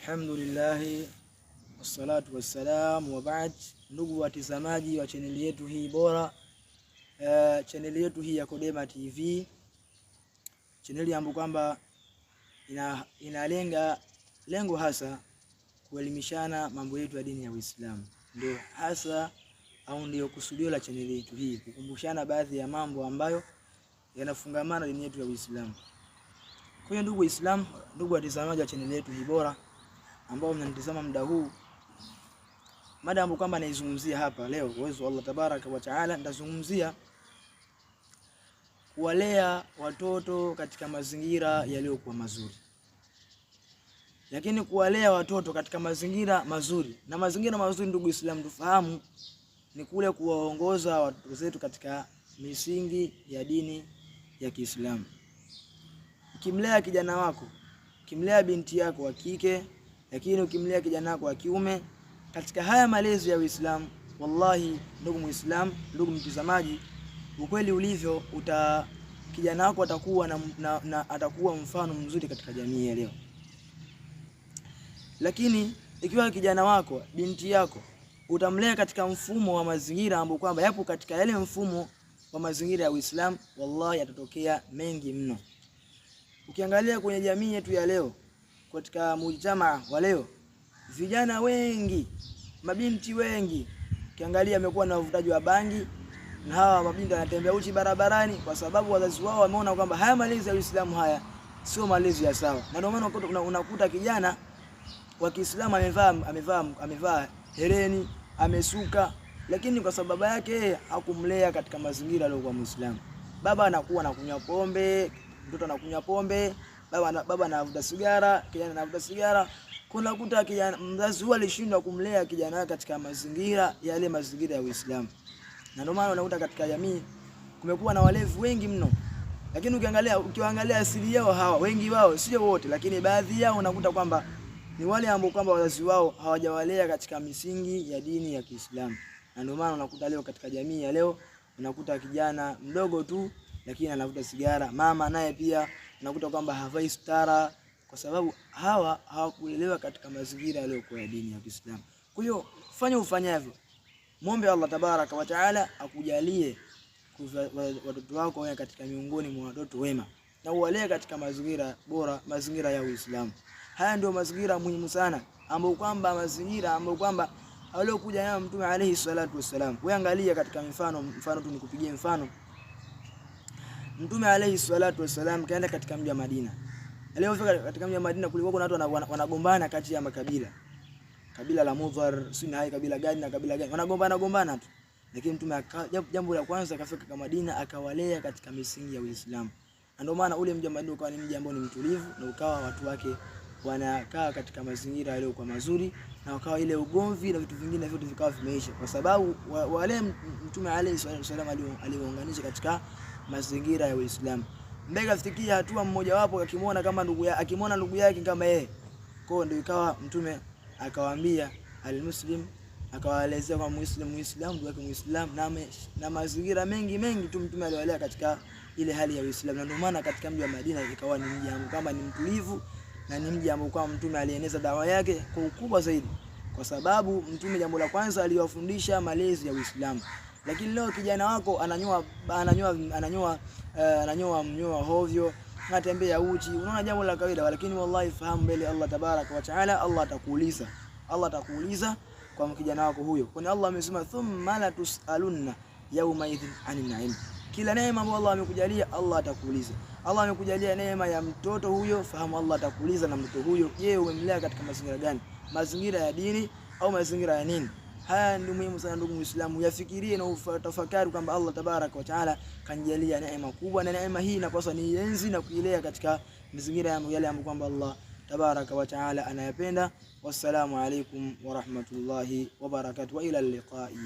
Alhamdulillah wassalatu wassalam wa baad. Ndugu watazamaji wa chaneli yetu hii bora, chaneli yetu hii ya Kodema TV, chaneli ambayo kwamba inalenga lengo hasa kuelimishana mambo yetu ya dini ya Uislamu, ndio hasa au ndio kusudio la chaneli yetu hii, kukumbushana baadhi ya mambo ambayo yanafungamana dini yetu ya Uislamu. Kwa hiyo ndugu Waislamu, ndugu watazamaji wa chaneli yetu hii bora ambao mnanitazama muda huu, mada ambayo kwamba naizungumzia hapa leo, uwezo wa Allah tabaraka wa taala, nitazungumzia kuwalea watoto katika mazingira yaliyokuwa mazuri. Lakini kuwalea watoto katika mazingira mazuri, na mazingira mazuri, ndugu Islam, tufahamu ni kule kuwaongoza watoto zetu katika misingi ya dini ya Kiislamu. Ukimlea kijana wako, ukimlea binti yako wa kike, lakini ukimlea kijana wako wa kiume katika haya malezi ya Uislamu, wallahi ndugu Muislamu, ndugu mtazamaji, ukweli ulivyo, uta kijana wako atakuwa na atakuwa mfano mzuri katika jamii ya leo. Lakini ikiwa kijana wako, binti yako utamlea katika mfumo wa mazingira ambao kwamba yapo katika yale mfumo wa mazingira ya Uislamu, wallahi yatatokea mengi mno. Ukiangalia kwenye jamii yetu ya leo, katika mujtamaa wa leo, vijana wengi, mabinti wengi, ukiangalia amekuwa na uvutaji wa bangi na hawa mabinti wanatembea uchi barabarani, kwa sababu wazazi wao wameona kwamba haya malezi ya Uislamu haya sio malezi ya sawa, na ndio maana unakuta kijana wa Kiislamu amevaa hereni, amesuka, lakini kwa sababu yake yeye hakumlea katika mazingira aliyokuwa Muislamu. Baba anakuwa anakunywa pombe, mtoto anakunywa pombe, baba anavuta sigara, kijana anavuta sigara. Kuna kuta kijana, mzazi huwa alishindwa kumlea kijana wake katika mazingira yale, mazingira ya Uislamu, na ndio maana unakuta katika jamii kumekuwa na walevi wengi mno. Lakini ukiangalia ukiangalia asili yao hawa wengi wao, sio wote, lakini baadhi yao unakuta kwamba ni wale ambao kwamba wazazi wao hawajawalea katika misingi ya dini ya Kiislamu. Na ndio maana unakuta leo katika jamii ya leo unakuta kijana mdogo tu lakini anavuta sigara, mama naye pia unakuta kwamba havai stara, kwa sababu hawa hawakuelewa katika mazingira yaliyokuwa ya dini ya Kiislamu. Kwa hiyo fanya ufanyavyo, muombe Allah tabaraka wa taala akujalie watoto wako wawe katika miongoni mwa watoto wema na uwalee katika mazingira bora, mazingira ya Uislamu. Haya ndio mazingira muhimu sana, ambayo kwamba mazingira ambayo kwamba aliokuja nayo Mtume alayhi salatu wassalam. Wewe angalia katika mfano, mfano tu nikupigie mfano. Mtume alayhi salatu wassalam kaenda katika mji wa Madina. Alipofika katika mji wa Madina kulikuwa kuna watu wanagombana kati ya makabila. Kabila la Mudhar, si na hai kabila gani na kabila gani. Wanagombana gombana tu. Lakini Mtume jambo la kwanza akafika kwa Madina akawalea katika misingi ya Uislamu. Na ndio maana ule mji wa Madina ukawa ni mji ambao ni mtulivu na ukawa watu wake wanakaa katika mazingira yaliyokuwa mazuri na wakawa ile ugomvi na vitu vingine vyote vikawa vimeisha, kwa sababu wale Mtume alayhi salatu wasallam aliwaunganisha katika mazingira ya Uislamu. Mbega afikia hatua mmoja wapo akimwona kama ndugu yake, akimwona ndugu yake kama yeye. Kwa hiyo ndio ikawa Mtume akawaambia almuslim, akawaelezea kwa muislim, muislam ndugu yake muislam, na mazingira mengi mengi tu Mtume aliwalea katika ile hali ya Uislamu, na ndio maana katika mji wa Madina ikawa ni mji kama ni mtulivu na ni mji ambao kwa Mtume alieneza dawa yake kwa ukubwa zaidi, kwa sababu Mtume jambo la kwanza aliwafundisha malezi ya Uislamu. Lakini leo kijana wako ananyoa ananyoa ananyoa ananyoa mnyoa hovyo, anatembea uchi, unaona jambo la kawaida, lakini wallahi fahamu mbele Allah tabaraka wa taala, Allah atakuuliza, Allah atakuuliza kwa kijana wako huyo, kwani Allah amesema thumma la tusalunna yawma idhin anin naim. Kila neema ambayo Allah amekujalia Allah atakuuliza. Allah amekujalia neema ya mtoto huyo, fahamu Allah atakuuliza na mtoto huyo, je, umemlea katika mazingira gani? Mazingira ya dini au mazingira ya nini? Haya ndio muhimu sana ndugu Muislamu, yafikirie na utafakari kwamba Allah tabaraka wa taala kanijalia neema kubwa, na neema hii inapaswa nienzi na kuilea katika mazingira yale ambayo kwamba Allah tabaraka wa taala anayapenda. Wassalamu alaikum wa rahmatullahi wa barakatuh, wa ila liqai.